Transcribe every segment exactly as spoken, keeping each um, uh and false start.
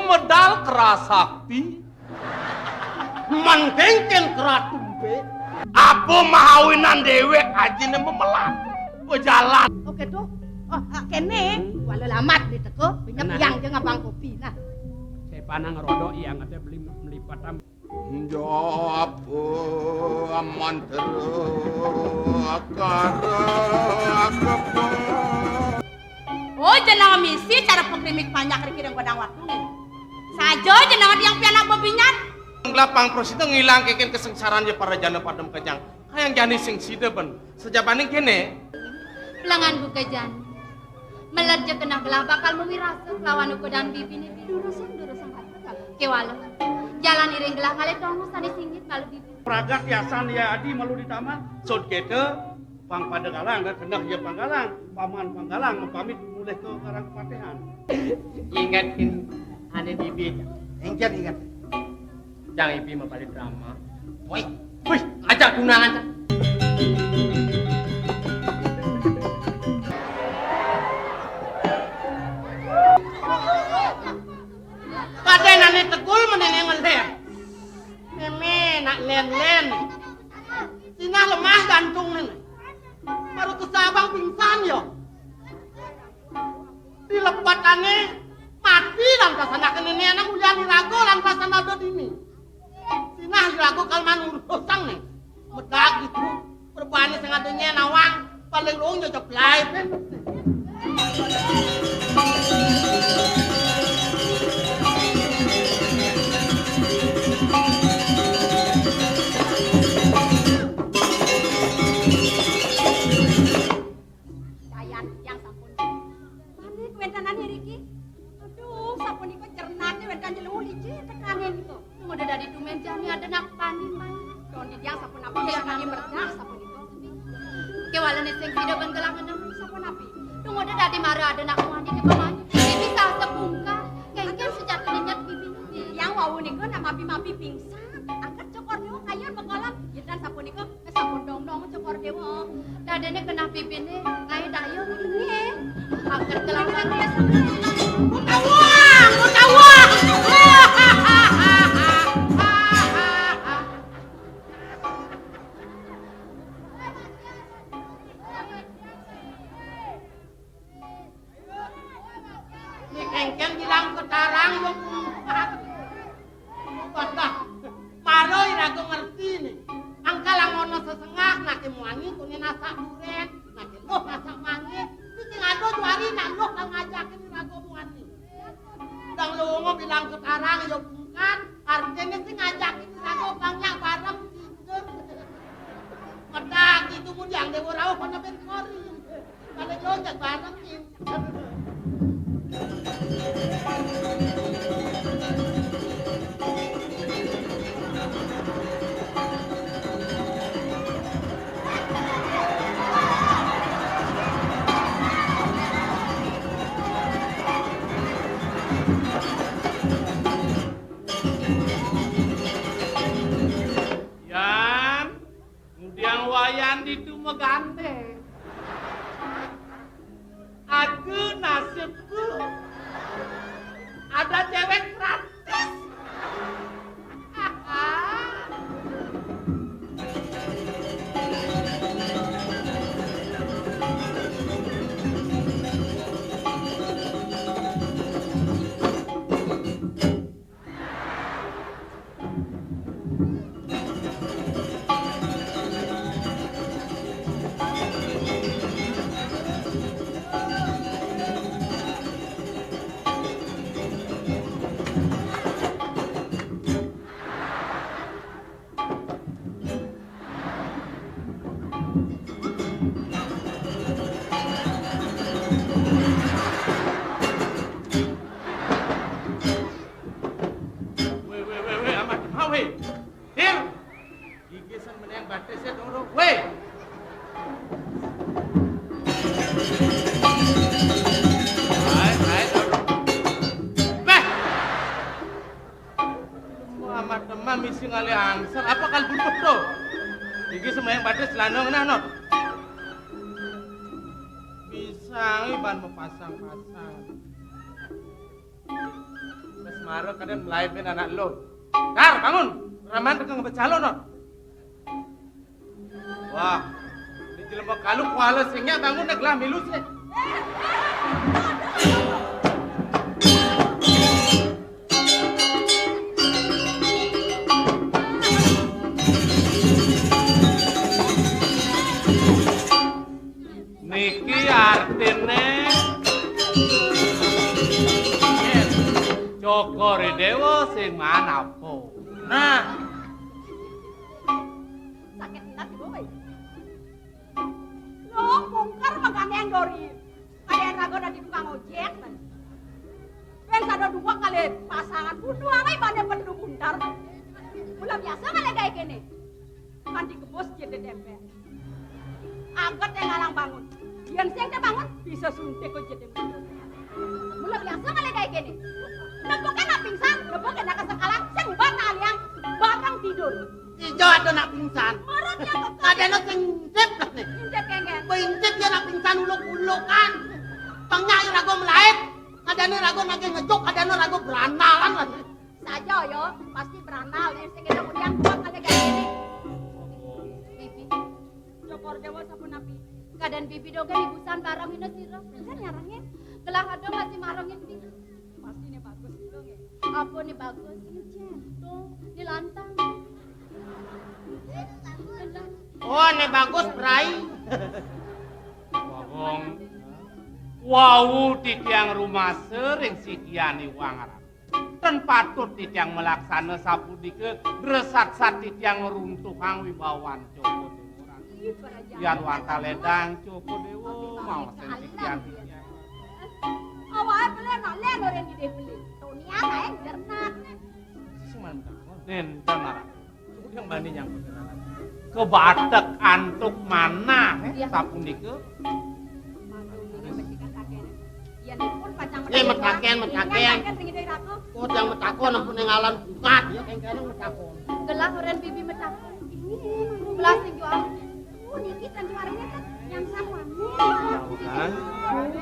Medal kerasakti. Mangkengken keratumpe. Apa mahawinan dewek ajine memelat. Bejalan. Oke tuh. Oh, ah, kene. Wala lamat di teko, pinjam. Nah. Yang jeung abang kopi. Nah. Saya panang rodok yang ada beli melipat. Jawab mantra kara. Oh, jenengan misi cara pengkrimik panjak riki dan godang waktu. Saja jenengan yang pianak bebinyan. Gelapang prosita ngilang keken kesengsaraan ya para jana padem kejang. Kayang jani sing sida ben. Sejabaning kene. Lengan buka jani. Melerja kena gelah bakal memirasa kelawan ukudan bibine durusang-durusang hati. Kewala. Jalan iring gelah ngalih tonggo sane singgit malu bibi. Pragat yasan ya adi malu di taman. Sod kete, Pang Pada Galang, keneh ya Pang Galang, Paman Pang Galang, pamit mulih ke Karang Kepatehan. Ingat kin ane bibi. Engken ingat. Jang ibi mapali drama. Woi. Wih, ajak tunangan. Paden ane tegul menene ngeler. Meme nak len-len. Sinah lemah jantung nene. Baru kesabang pingsan yo. Dilepatane mati lantas anak nene anak ulian irago lantas anak dodini. Sinah irago kal manurusang ne. Medak gitu. Perbane sing ada nyen awang paling luung yo ceplai pen. Dayan yang sampun. Mane kuwentanan iriki? Aduh, sapunika cernate wénten jelo licin tekané nika. Mula dadi tumen jani ada nak pani mai. Don didiang sapunapi ya kami merdah sapunika. Kewalane sing sida ben gelangan sapunapi. Tunggu dadi mara ada nak muani ke pemani. Ini bisa sebungkar. Kengken sejatine nyet bibi. Yang wau nika nak mapi-mapi pingsan. Angkat cokor niku kayun bekolam. Yetan sapunika. Sampun dong-dong cokor dewa. Dadene kena pipine, kae dayo nggih. Angkat kelangkang ya. Mutawang, mutawang. Nek engken bilang ketarang yo kumpar. Wah, maro irago ngerti ni. Angkal amono sesengah nake muani kune nasak duren, nake loh nasak mangit. Sing ado juari nak loh kang ngajakin irago muani. Dang lungo bilang ketarang yo bungkan, artine sing ngajakin irago bang nyak bareng tidur. Medak itu mudiang dewa rauh kena ben kori. Kalau nyonjak bareng, Im. Yan. Ngudiang Wayan ditu megante. Aduh nasibku. Ada cewek gratis. Weh, weh, weh, weh, amat mau, weh. Dir. Gigisan meneng batis ya, dong, dong. Weh. Hai, hai, dong, dong. Beh. Amat teman misi ngalih angsal, apa kal butuh tuh? Iki sembahyang batis lanang nah, Not. Bisa iban mepasang-pasang. Wes Mara kadén melaib anak lo. Dar, bangun. Raman teka ngebecalo, no. Wah, di jelema kalu kuala sing nyak bangun dah gelah milu sih. Niki artine Cokor Dewa sing manapa? Nah, sakit enak ibu, woi. Lo bongkar maganean dori. Kayak raga dadi tukang ojek, man. Ben sada dua kali pasangan bunuh ae bane perlu buntar. Mula biasa kali gawe kene. Kan dikebus jadi tempe. Aget yang ngalang bangun. Yen sing te bangun bisa suntik kok jadi. Mula biasa kali gawe kene. Nepuke nak pingsan, nepuke nak kesekolah, sing ban aliang bareng tidur. Ijo ada nak pingsan. Marah dia kok. Ada nak sing intip lah nih. Intip kengken. Intip dia nak pingsan uluk-ulukan. Tengah yang ragu melaib. Ada nih ragu nagih ngejuk, ada nih ragu berandalan lah nih. Saja ya, pasti berandal nih. Sing kita kuliah kuat ada gawe ini. Bibi. Cokor Dewa sapunapi? Keadaan bibi dogen ibusan bareng ini sira. Kan nyarengin. Gelah ada masih marengin bibi. Pasti nih bagus gitu nih. Apa nih bagus? Ini centong, ini lantang. Oh, nih bagus, Bray. Wong wau titiang rumasa ring sikian iwang aran. Ten patut titiang melaksana sapunika, dresat-sat titiang ngruntuhang wibawan Cokor Dewa. Yan wantah ledang Cokor Dewa, maosen titiang titiang. Awake beli nak len orang gede beli. Tonian ae jernak. Sing mantan. Nenten aran. Yang bani nyangkut. Kebatek antuk manah, eh, sapunika. Yen metaken, metaken. Kok yang metakon ampun ning alan bungat ya kengkene metakon. Gelah oren bibi metakon. Ini belas sing jual. Oh, niki kan juaranya kan yang sama. Kan?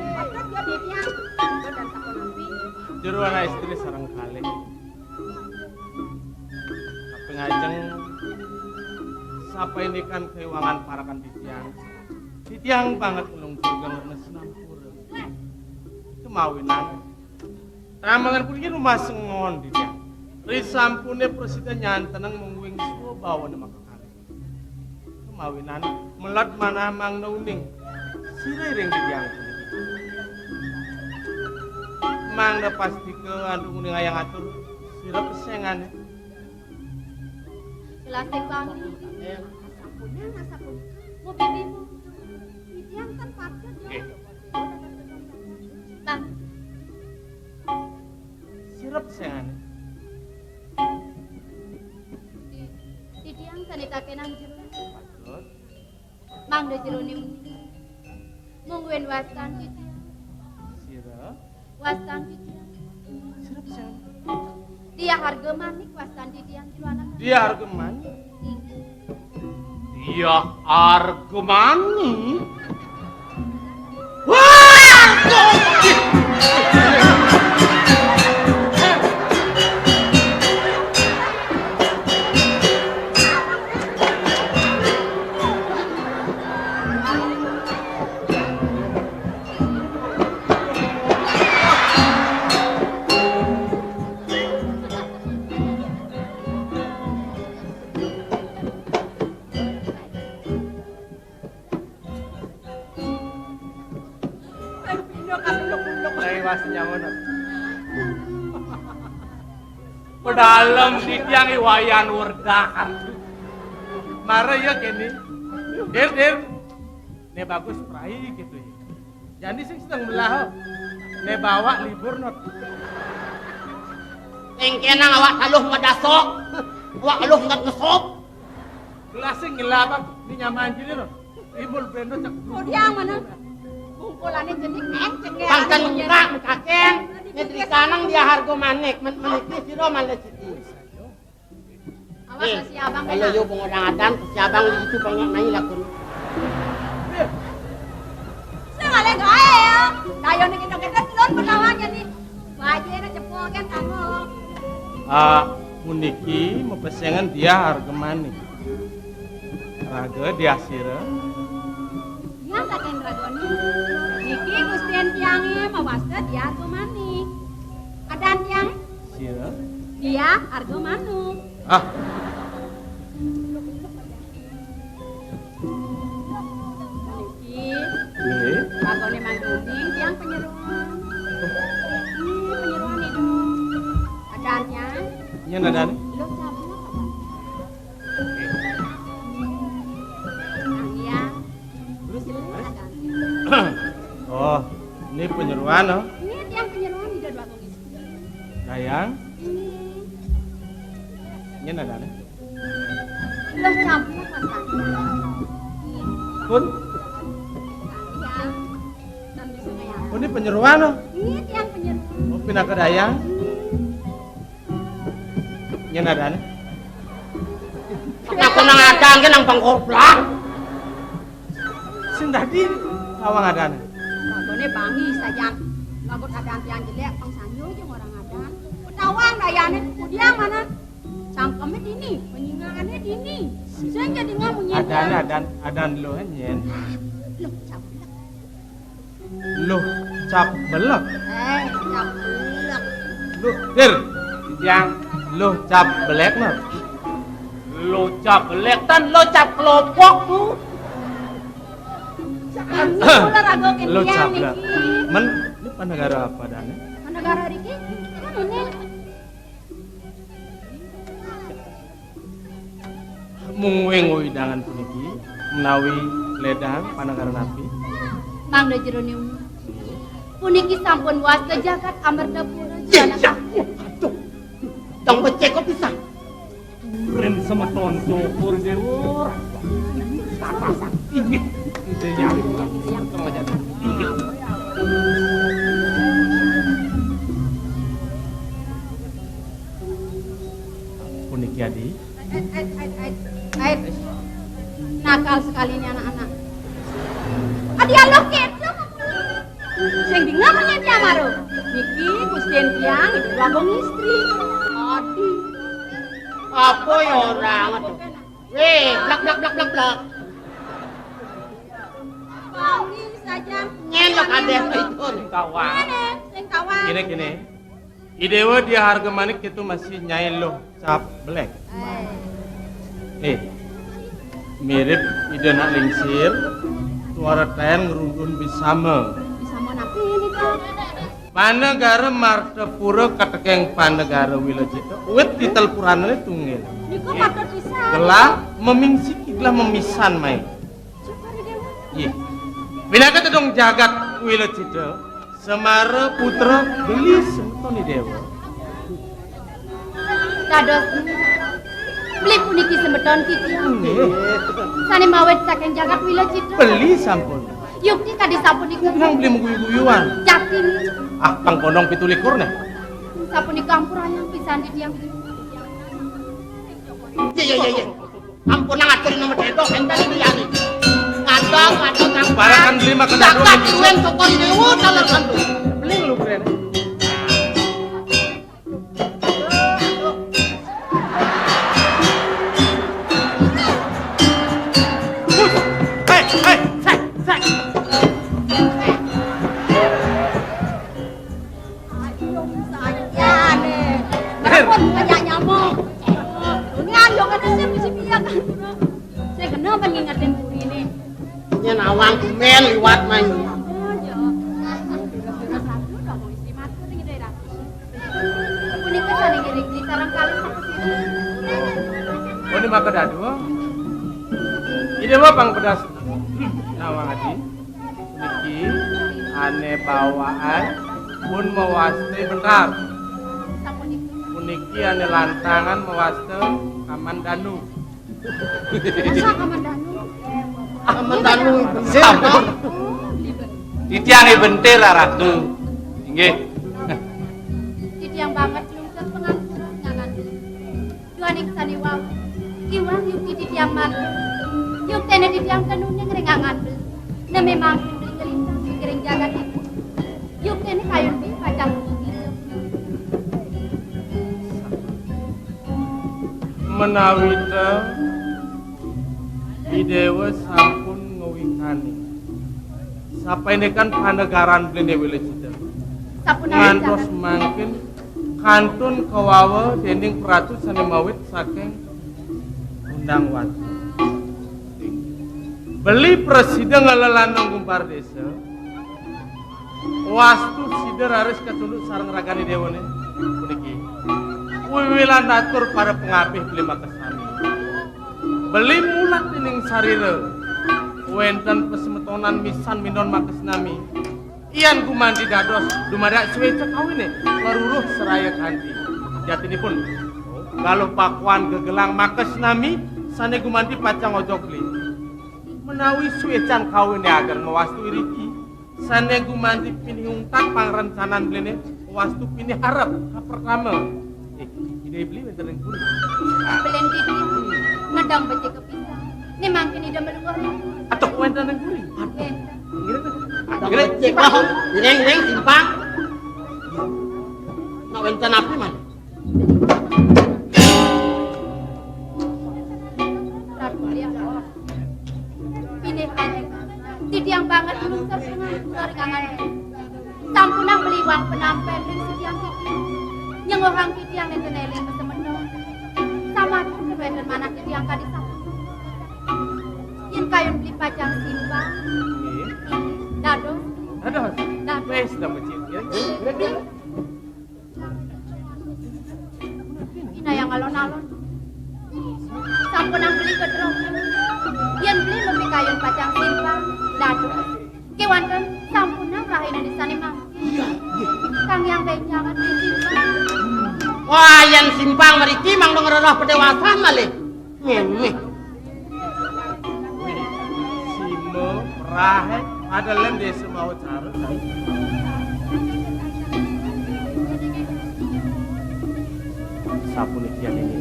Betul dia bibi yang. Betul dan sama nabi. Jero anak istri sareng kalih. Kaping ajeng, sapa ini kan kewangan parakan titiang. Titiang banget ulung durga ngernes nampura. Kemawinan, ramangan puniki rumah sengon titiang. Risampune prasida nyanteneng mungguing swabawane makakalih. Kemawinan meled manah mangda uning. Sira iring titiang puniki. Mangda pastika antuk uning ayang atur sira pesengane. Jelas sing bangi. Sampune, sampune. Mau bibimu. Titiang kan patut ya. Bang. Sira pesengane. Di, di tiang sane takenang jero. Patut. Mangda jerone muni. Mungguin wastan titiang. Sira? Wastan titiang. Sira pesengane. Dia harga manik wastan titiang jero anak. Dia harga manik. Inggih. Dia harga manik. Wah! Ayo, pindah kasih lo kuluk. Saya pasti nyaman. Pedalem titiang i Wayan Werdak. Mara ya kene. Dir, dir. Ne bagus prai gitu ya. Jani sing sedang melah. Ne bawa libur not. Engkenang awak taluh medasok. Awak taluh ngat ngesop. Gelasing ngelabang ni nyaman jini no. Imul bendo cak. Oh, dia mana? Bungkulannya jenik eh cenggeran. Bangkan enggak mekaken. Nyetrika nang dia harga manik men meniki sira malah siti. Awas si abang kena. Kalau yo pengodang adan si abang itu banyak naik lakun. Saya ngalih gae ya. Kayo nih kita kita telur pertama jadi. Aja na cepol kan kamu. Ah, puniki mapesengan Diah Argamanik. Raga Diah sira. Yang saking ragane. Niki Gusti tiange mawasta Diah Argamanik. Adan tiang? Sira. Diah Argamanik. Ah. Niki. Nggih. Ragane mangguning tiang Panyeroan. Nggih, Panyeroan itu. Adan tiang? Nyen adan? Lho, siapa? Iya. Terus? Adan tiang. Oh, ini Panyeroan, oh. Ini tiang Panyeroan, tidak dua kali. Dayang? Ini. Nyen adan? Lho, campur, Mas Tante. Pun? Iya. Sambil sungai apa? Oh, ini Panyeroan, oh. Ini tiang Panyeroan. Oh, pinaka Dayang. Nyen adan? Aku nang adan ke nang pangkoplak. Sing dadi tawang adan. Ragane bangi sajan. Lagut adan tiang jelek, pang sanyo aja orang adan. Ketawang dayane, kudiang mana? Cangkeme dini, penyingane dini. Sing jadi ngamunyi. Adan, adan, adan lo nyen. Loh, campur. Loh, cap belek. Eh, cap belek. Loh, Dir. Yang loh cap belek, nah. Loh, cap belek, tan loh cap kelopok tuh. Loh, cap belek. Men, ini panegara apa, Dane? Panegara Riki? Kan ini. Mungguing wewidangan puniki menawi ledang panengkara napi? Mangda jroning puniki sampun wasta jagat Amertapura. Iya, iya. Aduh. Dong becek kok bisa. Duren semeton syukur, Dewa. Tatasan inggih. Inggih. Puniki adi. Ait, ait, ait, ait, ait. Nakal sekali ini anak-anak. Adi aloh keto. Sing dingeh menyang tiang maro. Niki Gusti tiang itu dua wong istri. Adi. Apa ya orang? Weh, blak, blak, blak, blak, blak. Wangi saja. Nyen lo kabeh itu. Sing tawang. Ngene, sing tawang. Kene, kene. I Dewa Diah Argamanik itu masih nyai loh cap belek. Eh. Eh, mirip Ida Nak Lingsir, suara ten ngerundun bisama. Bisama napi ini, Kang? Panegara Martapura katekeng Panegara Wilacita, wit titel puranane tunggil. Niku patut pisan. Gelah memingsiki, gelah memisan mai. Syukur, Dewa. Iya. Pinaka tedung jagat Wilacita. Semara putra beli semeton i Dewa. Dados beli puniki semeton titiang. Nggih. Sane mawit saking jagat Wilacita. Beli sampun. Yukti kadi sapunika. Nang beli mengguyu-guyuan. Yakin. Ah, pang kondong pitu likur nih. Sapunika ampurayang pisan titiang. Iya, iya, iya, iya. Ampun, nang atur nomor dedok, enten iki liyane. Ngadong, ngadong, ngadong. Barakan beli makan dadu. Jagat duwen toko ini, wo, taler kandu. Beli lu, Bren. Hei, hei, sek, sek. Aduh, sayane. Ampun, banyak nyamuk. Ini ayo kena sih, mesti piye kan? Saya kena apa ngingetin burine? Yen awang gumen liwat main. Oh, ya. Satu dong, isi mata ning daerah. Punika sane ngiring di sarang kalih sapa sira? Oh, ini maka dadu. Ini apa pang pedas? Nawang adi. Niki ane bawaan pun mawasta bentar. Puniki ane lantangan mawasta Kamandanu. Masa Kamandanu? Kamandanu bentir. Sampun. Oh, beli ben-, titiang bentir, Ratu. Inggih. Titiang banget lungsur pangampura ngangan. Duaning sane wau, iwang yukti titiang mantu. Yuktene titiang tenune ngringangan beli. Neme mangku beli ngelintang pikiring jagat iki. Yuktene kayun beli pacang beli. Menawi ta Idewa sampun ngwikaning sapaindikan panegaran beliné Wilecita. Sapunapi ngantos mangkin kantun kawawa dening pratu sané mawit saking Undang Watu. Beli prasida nglelanang gumpar désa. Wastu sida raris katunduk sareng ragané déwané puniki. Wiwilan atur para pangabih beli makasami. Beli mulat dening sarira. Wénten pasemetonan misan minon makasnami. Yan gumanti dados dumadak suéca kawiné, karuruh saraya kanti. Jatinipun, galuh pakuan gegelang makasnami sané gumanti pacang ojog beli. Menawi suécan kawiné ageng mawastu iriki, sané gumanti pinih untat pangrencanan beliné wastu pinih arep kapertama. Eh, Ida beli wénten ring puri. Belen titi, ngedang becik kepisang. Né mangkin Ida meluwah. Atuh, wénten ring puri. Aduh. Wénten. Ngiring, ngiring. Becik lah. Ngiring, ngiring, simpang. Nak wénten apa, Man? Ratu Liang. Inggih, Kanjeng. Titiang banget ngunter dengan keluarga Kanjeng. Sampunang beli wang penampén ring titiang titiang. Nyengohang titiang nénten éling pasemeton. Samatur kéwénten manah titiang kadi sapunika. Yén kayun beli pacang simpang. Nggih. Dados. Dados. Dados. Wis, dah becik. Ya, ya, ya. Inayang alon-alon. Sampunang beli kedrong. Yén beli mapikayun pacang simpang, dados. Kéwanten sampunang rahina désané mangkin. Iya, iya. Kang Hyang Benjangan beli simpang. Wah, yén simpang mriki mangda ngrereh pedéwasan malih. Mémé. Sima, Rahé, ada lén désa mawa cara. Sapuniki adine.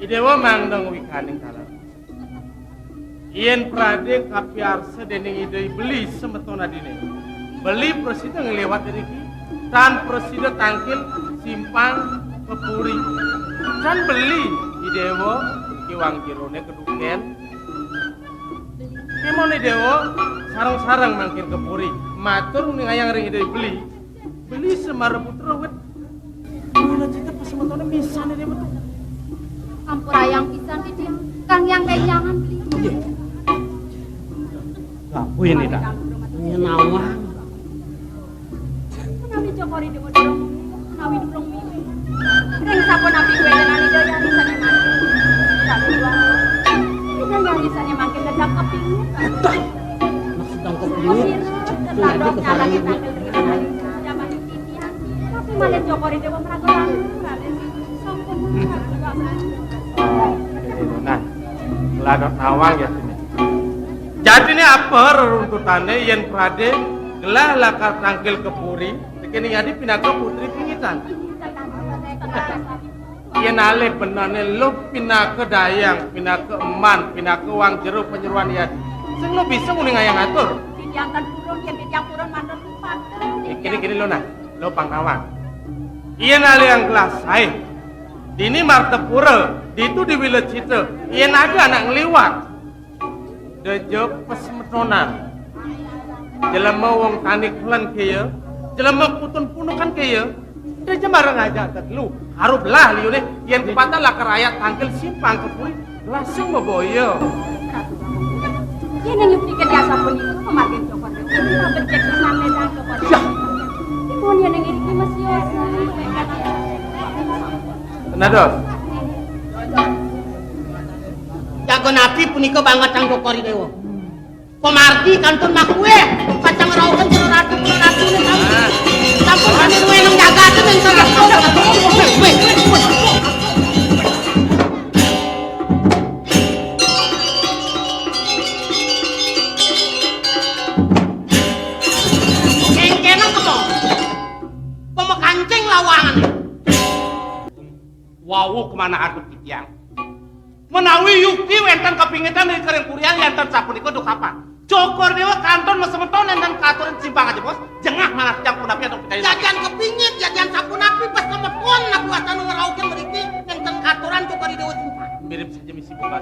Idewa mangda ngwikaning kalar. Yen prade kapiarsa dening Ida Beli semeton adine. Beli prasida ngliwat iriki, tan prasida tangkil simpang pepuri. Tan Beli, Idewa, iki wang jerone keduken. Kemone Idewa, sareng-sareng mangkin kepuri. Matur nguningayang ring Ida Beli. Beli Semara Putra wit. Mula cita pas semetone misan Idewa tuh. Ampurayang pisan titiang, Kang Hyang Benjangan Beli. Nggih. Lha kuwi ini ta? Nyenawang. Menawi cokor Ida durung, menawi durung miwih. Ring sapunapi kuwenan Ida Hyang Risane mangkin. Tapi wah, Ida Hyang Risane mangkin gedang kepingin. Aduh. Maksud kepingin? Ida Hyang Risane mangkin. Tapi malih cokor Ida meragu-ragu, Raden. Sampun meragu-ragu. Oh, ini lho, nah. Ladok nawang ya sini. Jadine apa reruntutane yen prade gelah lakar tangkil ke puri, tekene yadi pinaka putri pingitan. Yen alih benane lo pinaka dayang, pinaka eman, pinaka wang jero penyeruan yadi. Sing lo bisa muni ngayang atur. Titiang kan purun, yen titiang purun manut pater. Eh, kene, kene lo nah, lo pang nawang. Yen alih yang gelah sae. Dini Martapura, ditu di Wilecita, yen ada anak ngliwat. Deja pesemetonan. Jelema wong tani kelen kaya, jelema kutun punukan kaya, deja marang aja tetelu. Haru belah liune, yen kepatan lakar ayat tangkil simpang kepuri, langsung meboyo. Yen nyupike jasa punika, pemargin cokor. Ini mah becek sampai dan cokor. Ya. Dipun yen ngiriki masih. Nah, Dos. Jago napi punika banget kang Cokor Dewa. Pamargi kantun makuwe, pacang rauhan jero ratu, jero ratu ini sampun. Sampun kami ruwe nang jagat ini, sampun. Weh, weh, weh. Kengkena kemo. Pemekancing lawangan. Wau kemana aduh titiang. Menawi yukti wenten kepingitan ring kering purian yanten sapunika dukapan. Cokor Dewa kantun mesemeton enten katuran simpang aja, Bos. Jengah manah titiang punapi atau pitaya. Jajan kepingit, jajan sapunapi, pas kemepon, nah buatan ngeraukin meriki, enten katuran Kok di Dewa Tumpah. Mirip saja misi bola.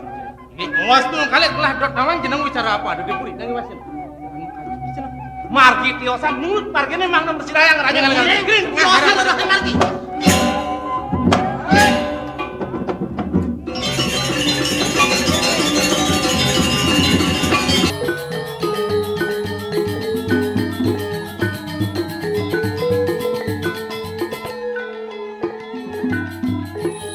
Ini awas tuh, kalian telah dot nawang jeneng wicara apa? Ada di puri, nang iwasin. Margi tiosan, nyulut margine mang nem sidayang raja kalian. Tiosan, margi.